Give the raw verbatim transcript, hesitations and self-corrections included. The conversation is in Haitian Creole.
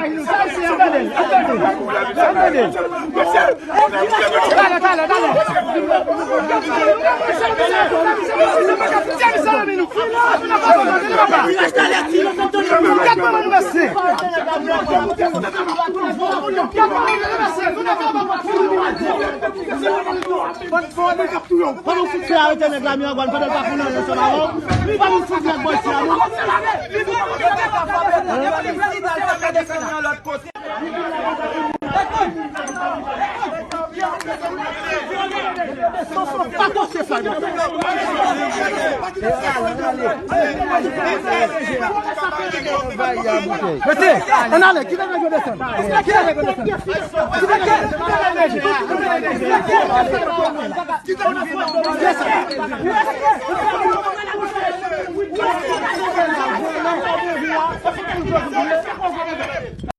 Sa se, an tande, an tande, an tande. Talè, talè, talè. Pandan w fout fè arete nèg la, Miragwàn, pandan l pa konn anyen ansanm avè w, pandan w fout nèg bò isi a, non? Mesye, ann ale, kite nèg yo desann. Kite nèg yo desann. Kite nèg yo desann.